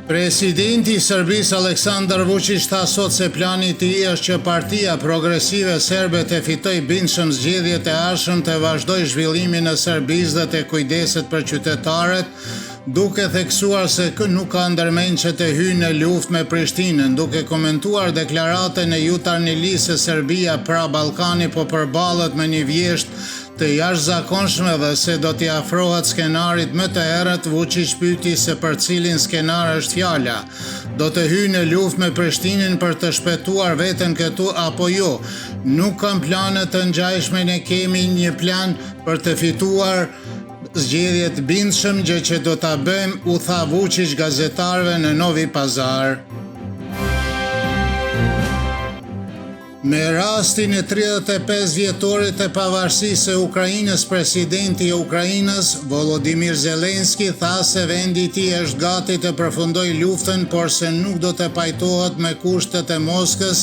Presidenti i Serbisë Aleksandar Vuçiq tha sot se plani i tij është që Partia Progresive Serbe të fitojë bindshëm zgjedhjet e ardhshëm, të vazhdojë zhvillimin e Serbisë dhe të kujdeset për qytetarët, duke theksuar se nuk ka ndërmend që të hyjë në luftë me Prishtinën. Duke komentuar deklaratën e Jutarnji List se Serbia pra Ballkani po përballet me një vjeshtë të jashtëzakonshme dhe se do t'i afrohet skenarit më të errët, Vuçiq pyeti se për cilin skenar është fjala. Do të hyjë në luftë me Prishtinën për të shpëtuar veten këtu apo jo? Nuk kam plane të ngjashme, ne kemi një plan për të fituar zgjedhjet bindshëm, gjë që do ta bëjmë, u tha Vuçiq gazetarëve në Novi Pazar. Me rastin e 35 vjetorit të pavarësisë së Ukrainës, presidenti i Ukrainës, Volodymyr Zelensky, tha se vendi i tij është gati të përfundojë luftën, por se nuk do të pajtohet me kushtet e Moskës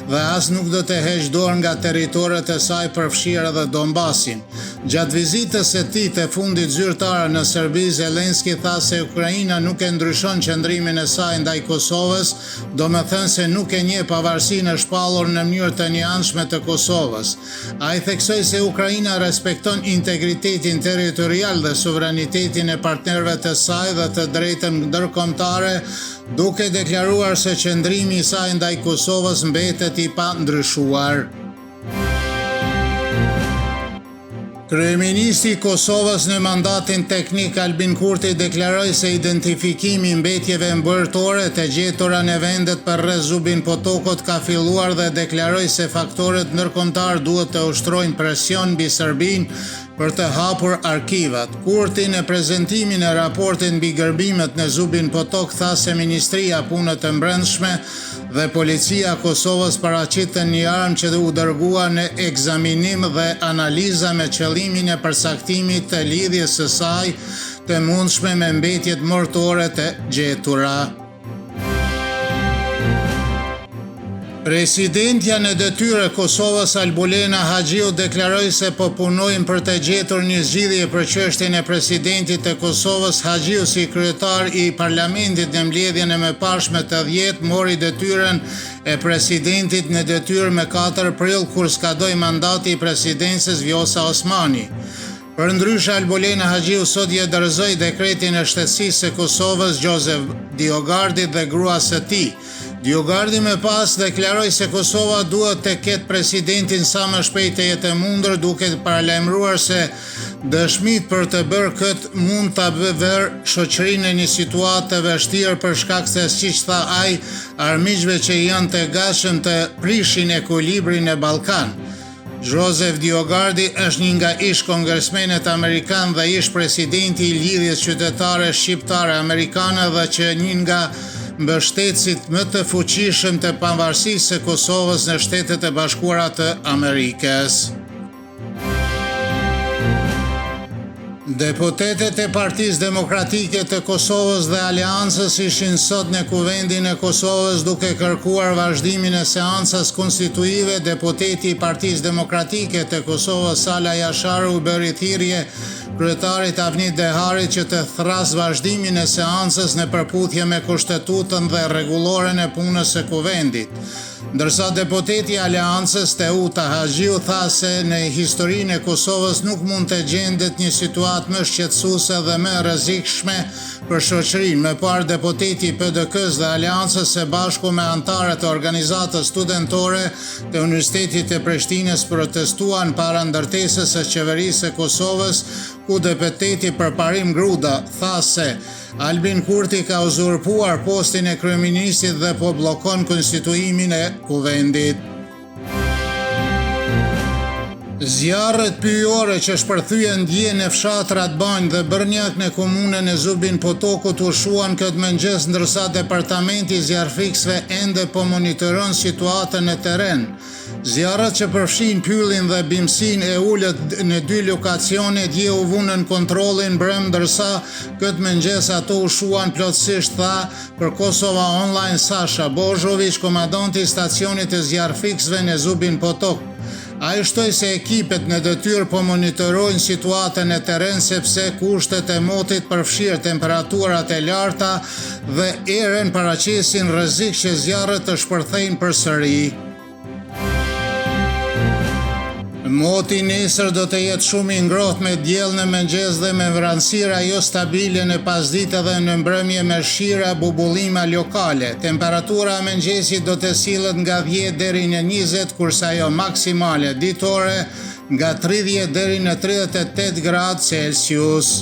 dhe as nuk do të heqë dorë nga territoret e saj përfshirë edhe Donbasin. Gjatë vizitës së tij të fundit zyrtare në Serbi, Zelensky tha se Ukraina nuk e ndryshon qëndrimin e saj ndaj Kosovës, domethënë se nuk e njeh pavarësinë e shpallur në mënyrë të njëanshme të Kosovës. Ai theksoi se Ukraina respekton integritetin territorial dhe sovranitetin e partnerëve të saj dhe të drejtën ndërkombëtare, duke deklaruar se qëndrimi i saj ndaj Kosovës mbetet i pandryshuar. Kryeministri i Kosovës në mandatin teknik Albin Kurti deklaroi se identifikimi i mbetjeve mortore të gjetura në vendet përreth Zubin Potokut ka filluar dhe deklaroi se faktorët ndërkombëtarë duhet të ushtrojnë presion mbi Serbinë për të hapur arkivat. Kurti në prezantimin e raportit mbi gërmimet në Zubin Potok tha se Ministria e Punëve të Brendshme dhe Policia e Kosovës paraqitën një armë që u dërgua në ekzaminim dhe analiza me qëllimin e përcaktimit të lidhjes së saj të mundshme me mbetjet mortore të gjetura. Presidentja në detyrë e Kosovës Albulena Haxhiu deklaroi se po punojnë për të gjetur një zgjidhje për çështjen e presidentit të Kosovës. Haxhiu si kryetar i parlamentit në mbledhjen e mëparshme të 10 mori detyrën e presidentit në detyrë më 4 prill kur skadoi mandati i presidencës Vjosa Osmani. Përndryshe, Albulena Haxhiu sot ia dorëzoi dekretin e shtetësisë së Kosovës Joseph Diogardit dhe gruas së tij. Diogardi më pas deklaroi se Kosova duhet të ketë presidentin sa më shpejt të jetë e mundur, duke paralajmëruar se dëshmitë për të bërë këtë mund ta vërë shoqërinë në një situatë të vështirë për shkak se siç tha ai, armiqve që janë të gatshëm të prishin ekuilibrin në Ballkan. Joseph Diogardi është një nga ish-kongresmenët amerikanë dhe ish-presidenti i Lidhjes Qytetare Shqiptare Amerikane dhe që një nga mbështetësit më të fuqishëm të pavarësisë së Kosovës në Shtetet e Bashkuara të Amerikës. Deputetët e Partisë Demokratike të Kosovës dhe Aleancës ishin sot në Kuvendin e Kosovës duke kërkuar vazhdimin e seancës konstituive. Deputeti i Partisë Demokratike të Kosovës, Sala Jashari u bëri thirrje kryetarit Avni Deharit që të thërrasë vazhdimin e seancës në përputhje me Kushtetutën dhe rregulloren e punës së Kuvendit. Ndërsa deputeti i Aleancës, Teuta Haxhiu tha se në historinë e Kosovës nuk mund të gjendet një situatë më shqetësuese dhe më e rrezikshme për shoqërinë. Më parë deputeti i PDK-së dhe Aleancës së bashku me anëtarët e organizatës studentore të Universitetit të Prishtinës protestuan para ndërtesës së Qeverisë së Kosovës, ku deputeti Përparim Gruda tha se Albin Kurti ka uzurpuar postin e kryeministrit dhe po bllokon konstituimin e Kuvendit. Zjarret pyjore që shpërthyen dje në fshatrat Banjë dhe Bërnjak në komunën e Zubin Potokut u shuan këtë mëngjes ndërsa departamenti i zjarrfikësve ende po monitoron situatën në terren. Zjarret që përfshinë pyllin dhe bimësinë e ulët në dy lokacione dje u vunë nën kontrollin mbrëmë ndërsa këtë mëngjes ato u shuan plotësisht tha për Kosova Online Sasha Bozhoviq, komandanti i stacionit të zjarrfikësve në Zubin Potok. Ai shtoi se ekipet në detyrë po monitorojnë situatën në terren sepse kushtet e motit përfshirë temperaturat e larta dhe erën paraqesin rrezik që zjarret të shpërthejnë përsëri. Moti nesër do të jetë shumë i ngrohtë me diell në mëngjes dhe me vranësira jo stabile në pasdite dhe në mbrëmje me shira bubullima lokale. Temperatura e mëngjesit do të sillet nga 10 deri në 20 kurse ajo maksimale ditore nga 30 deri në 38 gradë Celsius.